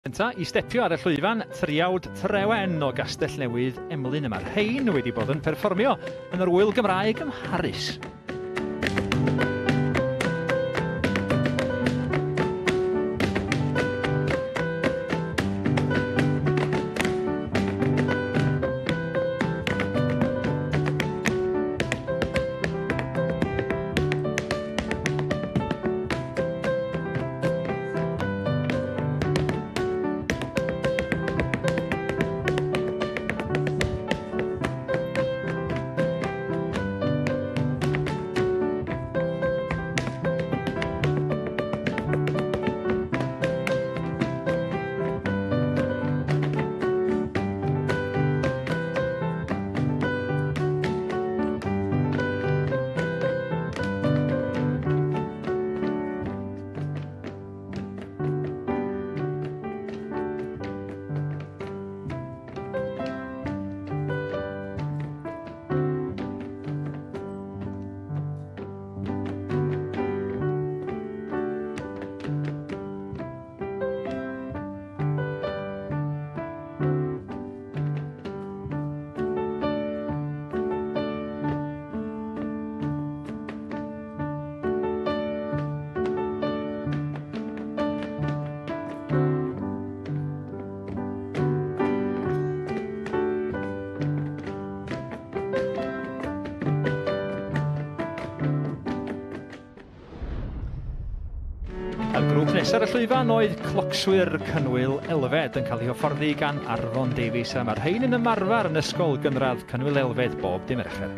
Gynta i stepio ar y llwyfan, triawd Trewen o Gastell Newydd Emlyn y mae'r rhain wedi bod yn perfformio yn yr Ŵyl Gymraeg ym Mharis. A'r grŵp nesaf ar y llwyfan oedd Clocswyr Cynwyl Elfed yn cael ei hyfforddi gan Arfon Davies a mae'r rhain yn ymarfer yn Ysgol Gynradd Cynwyl Elfed bob dim Mercher.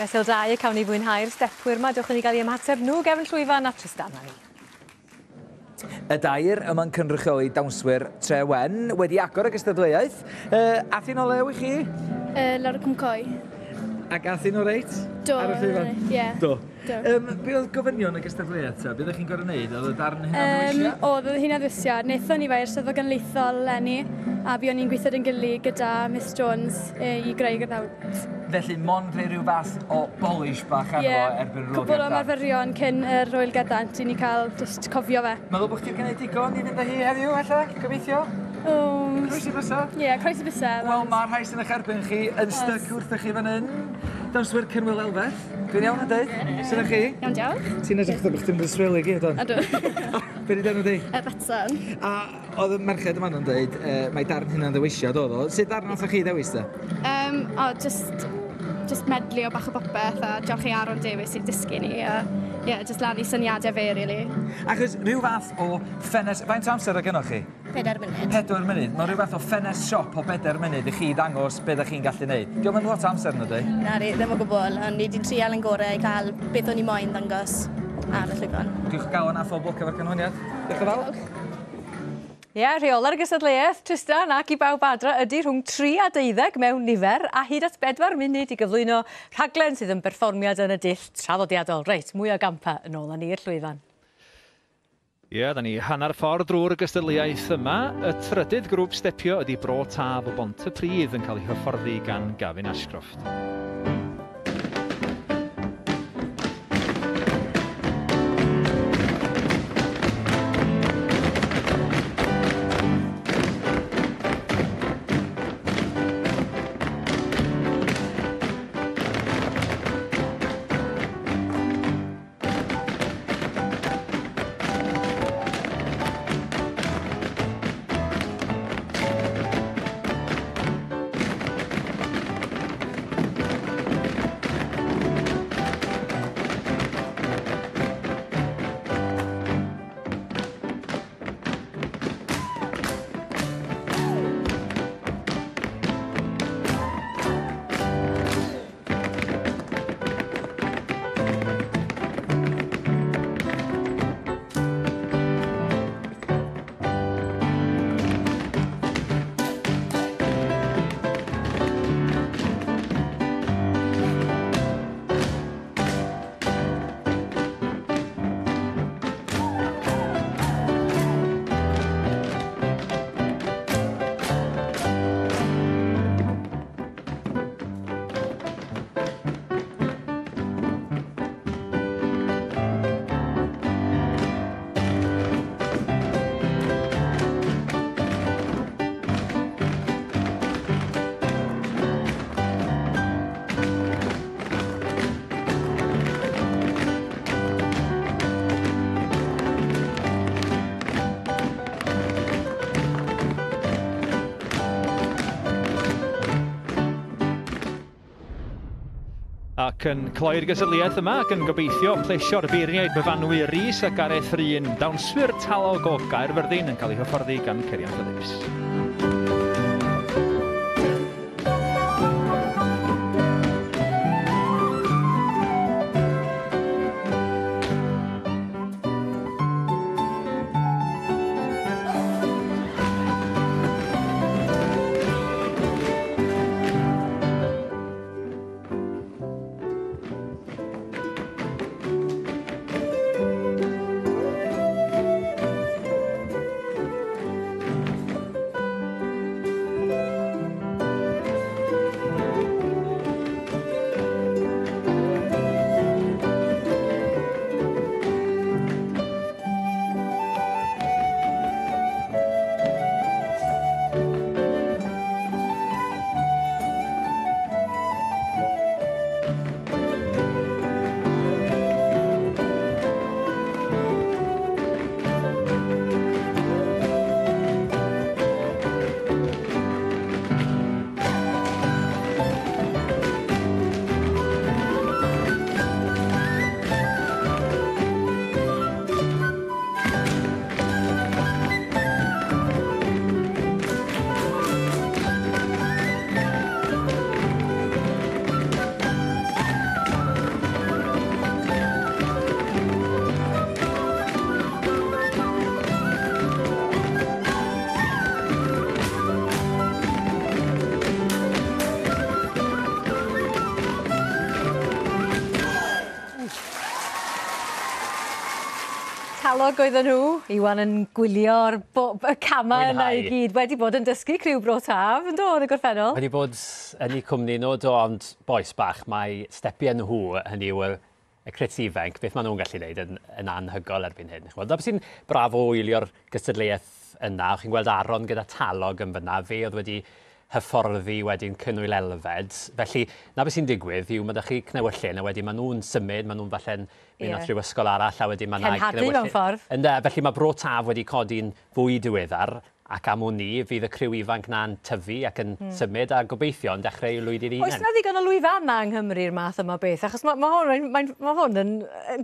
Fesul 2 y cawn ni fwynhau'r stepwyr yma. Dewch i ni gael eu ymateb nhw gefn llwyfan a Trystan â ni. Y dair yma'n cynrychioli dawnswyr Trewen wedi agor y gystadleuaeth. Ath hi'n o lew i chi? Lawr y Cwmcoe. Ac ath hi'n o reit? Do. Ar y llwyfan? Ie. Do. Do. Be oedd gofynion y gystadleuaeth ta? Be oeddech chi'n gorfod wneud? Oedd y darn hunanddewisiad? Oedd, oedd hunanddewisiad. Wnaethon ni fe i'r Steddfod Genedlaethol eleni, a buon ni'n gweithio dy'n gilydd gyda Miss Jones i greu gyda. Felly, mond rhoi rhyw fath o polish bach arno fo erbyn yr Ŵyl Cwpl o Gerdd Dant. ymarferion cyn yr Ŵyl Gerdd Dant i ni cael jyst cofio fe. Meddwl bod chdi 'di gwneud digon i fynd â hi heddiw, ella? Gobeithio? O. Croesi bysedd? Ie, croesi bysedd. Wel, mae'r rhai sy'n eich erbyn chi yn styc wrthych chi fan hyn. Dawnswyr Cynwyl Elfeth. Dwi'n iawn yn dweud? Sut ydych chi? Iawn, diolch. Ti'n edrych fatha bod chdi'n mynd i swelu i gyd, don? Ydw. Be 'di d'enw di? Betsan. A oedd y merched yma yn dweud, mae darn hynna'n ddewisiad oedd o. Sut darn nathoch chi ddewis te? O, just medley o bach o bopeth a diolch i Aaron Davies sy'n dysgu ni a yeah, just lan i syniadau fe, really. Achos rhyw fath o ffenest... Faint o amser oedd gennoch chi? 4 munud. 4 munud. Mae'n rhyw fath o ffenest siop o 4 munud i chi ddangos be ydych chi'n gallu neud. Dio'm yn lot o amser nadi? Na di, ddim o gwbl, ond ni wedi trial yn gorau i cael beth o'n i moyn ddangos ar y llwyfan. Diolch o galon a phob lwc efo'r canlyniad. Diolch yn fawr. Ie, rheola'r gystadleuaeth, Trystan, ac i bawb adra ydy rhwng 3 a 12 mewn nifer a hyd at 4 munud i gyflwyno rhaglen sydd yn berfformiad yn y dull traddodiadol. Reit, mwy o gampa yn ôl â ni i'r llwyfan. Ie, da ni hanner ffordd drwy'r gystadleuaeth yma. Y trydydd grŵp stepio ydy Bro Taf o Bontypridd yn cael ei hyfforddi gan Gavin Ashcroft. Ac yn cloi'r gystadleuaeth yma ac yn gobeithio plesio'r beirniaid Myfanwy Rees a Gareth Rhun, dawnswyr talog o Gaerfyrddin yn cael eu hyfforddi gan Cerian Phillips. Talog oedden nhw, Iwan yn gwylio'r y camau yna i gyd, wedi bod yn dysgu criw Bro Taf, yn do, yn y gorffennol? Wedi bod yn eu cwmni nhw, do, ond bois bach, mae stepiau nhw, hynny yw y crits ifanc, beth maen nhw'n gallu gwneud yn anhygoel erbyn hyn. Chimod, 'na beth sy'n braf o wylio'r gystadleuaeth yna, chi'n gweld Aaron gyda Talog yn fyna, fe oedd wedi hyfforddi wedyn Cynwyl Elfed. Felly, na beth sy'n digwydd yw mae 'da chi cnewyllyn a wedyn maen nhw'n symud, maen nhw'n falle'n mynd at rhyw ysgol arall a wedyn mae 'na cenhadu mewn ffordd. Ynde, felly mae Bro Taf wedi codi'n fwy diweddar ac am wn i fydd y criw ifanc na'n tyfu ac yn symud a gobeithio yn dechrau eu lwyddi'n hunain. Oes 'na ddigon o lwyfannau yng Nghymru'r math yma o beth? Achos mae hwn yn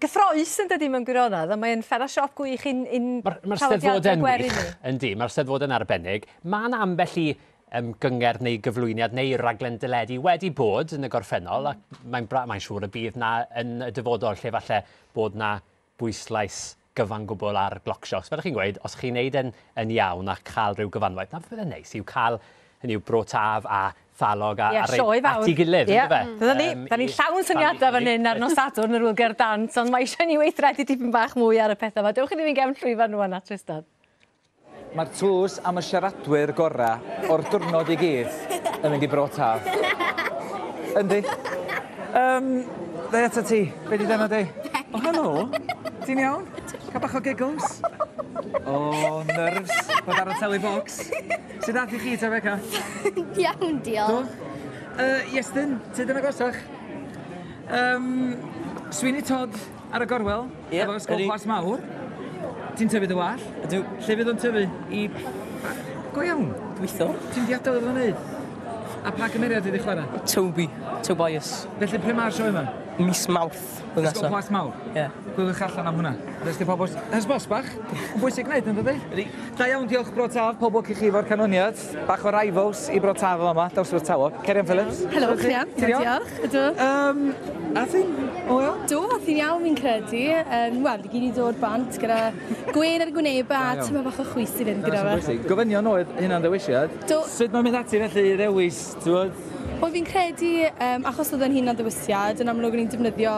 gyffrous yn dydi mewn gwirionedd, a mae'n ffera siop gwych i'n Mae'r Steddfodau'n wych, yndi, mae'r Steddfodau'n arbennig. Mae 'na ambell i gyngerdd neu gyflwyniad neu raglen deledu wedi bod yn y gorffennol, ac mae'n siŵr y bydd 'na yn y dyfodol lle falle bod 'na bwyslais gyfan gwbl ar glocsio. Fel ych chi'n gweud, os chi'n neud yn, yn iawn a cael rhyw gyfanwaith, na beth yn neis yw cael hynny yw Bro Taf a Thalog a, yeah, a rei at ei gilydd, yeah. yndyfe? Fydda ni, da ni llawn syniadau fan hyn ar nos Sadwrn yr Ŵyl Gerdd Dant, ond mae eisiau ni weithredu dipyn bach mwy ar y pethau yma. Dewch i ni fynd gefn llwyfan rwan at Tristan. Mae'r tlws am y siaradwyr gorau o'r diwrnod i gyd yn mynd i Bro Taf. Yndi. Ddau atat ti. Be di dy di? O, oh, helo. Ti'n iawn? Cael bach o giggles? O, oh, nerves. Bod ar y telly box. Sut ath i chi, ta Beca? Iawn, diolch. Do? Iestyn, ti dyn agosach? Sweeney Todd ar y gorwel, Ie, efo Ysgol ydi. Plas Mawr. Ti'n tyfu dy wall? Ydw. Lle fydd o'n tyfu? I... Go iawn. Gweithio. Ti'n di adael iddo fo wneud? A pa gymeriad ydi chwarae? Toby. Tobias. Felly pryd mae'r sioe yma? Mis Mawrth. blwyddyn Ysgol nesa. Plas Mawr? Ie. Gwyliwch allan am hwnna. Rest i pobl... Hysbos bach. Yn bwysig gwneud, yn dydi? Ydi. Da iawn, diolch Bro Taf. Pob lwc i chi efo'r canlyniad. Bach o rivals i Bro Taf yma. Dawswyr Talog. Cerian Phillips. Helo, chi'n iawn? Ti'n iawn? Diolch. Ydw. A ti'n? O iawn? Do, a ti'n iawn fi'n credu. Wel, i gyd i dod bant gyda gwên ar y gwynebau a Da iawn. tyma bach o chwys i fynd Dyna gyda sy'n fe. bwysig. Gofynion oedd hynna'n ddewisiad. Do. Sut mae'n mynd ati felly i ddewis, ti'n gwbod? Wel, fi'n credu, achos oedd yn hunan ddewisiad, yn amlwg o'n i'n defnyddio,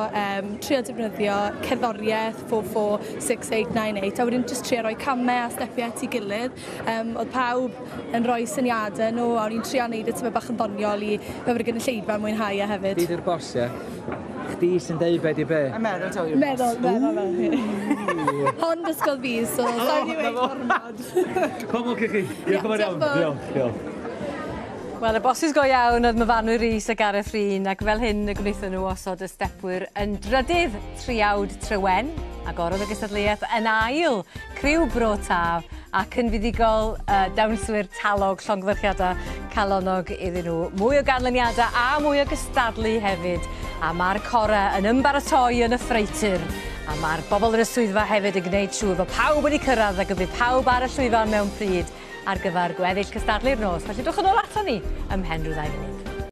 trio defnyddio cerddoriaeth 4, 4, 6, 8, 9, 8, a wedyn jyst trio rhoi camau a stepiau at ei gilydd. Oedd pawb yn rhoi syniadau nhw, a o'n i'n trio neud e tyma bach yn ddoniol i fel bod y gynulleidfa yn mwynhau e hefyd. Fi di'r bos, ie? Chdi sy'n deud be di be. Meddwl taw yw'r Meddwl, meddwl, meddwl. Hon dysgodd fi, so sa'n i weud gormod. Pob lwc i chi. Diolch yn fawr iawn. Diolch yn fawr. Diolch, diolch. Wel, y bosys go iawn oedd Myfanwy Rhys a Gareth Rhun, ac fel hyn y gwnaethon nhw osod y stepwyr yn drydydd triawd Trywen, agorodd y gystadleuaeth yn ail criw Bro Taf ac yn fuddugol dawnswyr Talog llongyfarchiadau calonnog iddyn nhw. Mwy o ganlyniadau a mwy o gystadlu hefyd. A mae'r cora yn ymbaratoi yn y ffreutur. A mae'r bobl yn y swyddfa hefyd yn gwneud siŵr fod pawb wedi cyrraedd ac y bydd pawb ar y llwyfan mewn pryd ar gyfer gweddill cystadlu'r nos. Felly dwch yn ôl ato ni ymhen rhyw ddau funud.